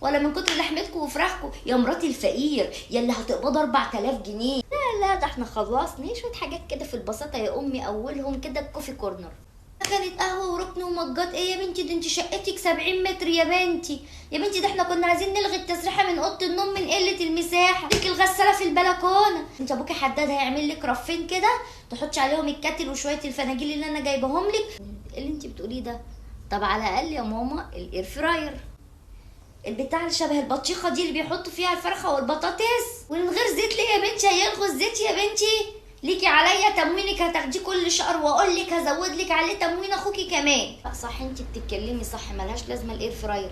ولا من كتر لحمتكم وفراخكم يا مراتي الفقير يا اللي هتقبض 4000 جنيه. لا لا ده احنا خلصنا شوية حاجات كده في البساطة يا امي، اولهم كده ال coffee corner، كانت قهوة وركن ومجات. ايه يا بنتي ده انت شقتك 70 متر يا بنتي، يا بنتي ده احنا كنا عايزين نلغي التسريحه من اوضة النوم من قلة المساحة. لك الغسالة في البلكونه، انت ابوكي حداد هيعمل لك رفين كده تحطي عليهم ال kettle وشوية الفناجيل اللي انا جايباهم لك. اللي انت بتقوليه ده طب على الاقل يا ماما ال air fryer، البتاع اللي شبه البطيخه دي اللي بيحطوا فيها الفرخه والبطاطس، ومن غير زيت. ليه يا بنتي هيلغوا الزيت يا بنتي؟ ليكي عليا تموينك هتاخديه كل شهر، واقول لك هزود لك عليه تموين اخوكي كمان. صح انت بتتكلمي صح، ملهاش لازمه ال air fryer.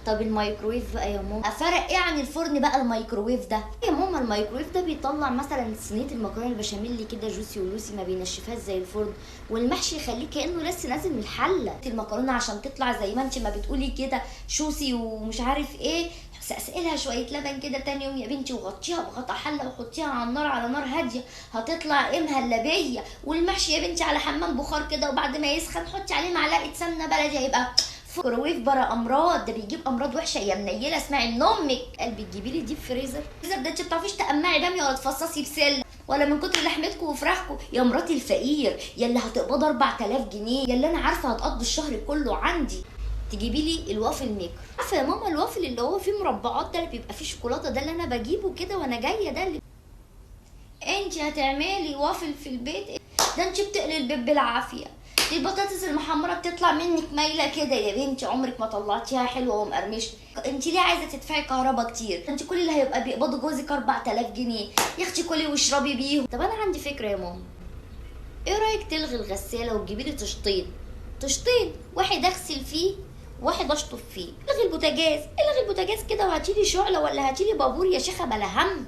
طب الميكرويف بقى يا ماما فرق ايه عن الفرن بقى الميكرويف ده؟ يا ماما الميكرويف ده بيطلع مثلا صينية المكرونه البشاميل كده juicy ولوسي، ما بينشفهاش زي الفرن، والمحشي يخليه كانه لسه نازل من الحلة. المكرونه عشان تطلع زي ما انت ما بتقولي كده juicy ومش عارف ايه، سقسقلها شوية لبن كده تاني يوم يا بنتي، وغطيها بغطا حله وحطيها على النار على نار هادية، هتطلع ايه مهلبية. والمحشي يا بنتي على حمام بخار كده، وبعد ما يسخن حطي عليه معلقه سمنه بلدي، هيبقى ميكروويف برا امراض. ده بيجيب امراض وحشة يا منيله، اسمعي من امك. قلبي تجيبي لي deep freezer، freezer ده انت ما بتعرفيش تقمعي باميه ولا تفصصي بسلة، ولا من كتر لحمتكم وفراخكم يا مراتي الفقير يا اللي هتقبض 4000 جنيه، يا اللي انا عارفه هتقضي الشهر كله عندي. تجيبي لي ال waffle maker، عارفه يا ماما الوافل اللي هو فيه مربعات ده اللي بيبقى فيه شوكولاتة ده اللي انا بجيبه كده وانا جاية، ده اللي انت هتعملي وافل في البيت ده انت بتقلي البيت بالعافية. البطاطس المحمره بتطلع منك مايلة كده يا بنتي، عمرك ما طلعتيها حلوة ومقرمشه. انت ليه عايزه تدفعي كهربا كتير؟ انت كل اللي هيبقى بيقبضوا جوزك 4000 جنيه يا اختي، كلي واشربي بيهم. طب انا عندي فكرة يا ماما، ايه رايك تلغي الغسالة وتجيبي لي طشتين، طشتين واحد اغسل فيه واحد اشطف فيه. الغي البوتاجاز، الغي البوتاجاز كده وهاتيلي شعله ولا هاتيلي بابور يا شيخه بلا هم.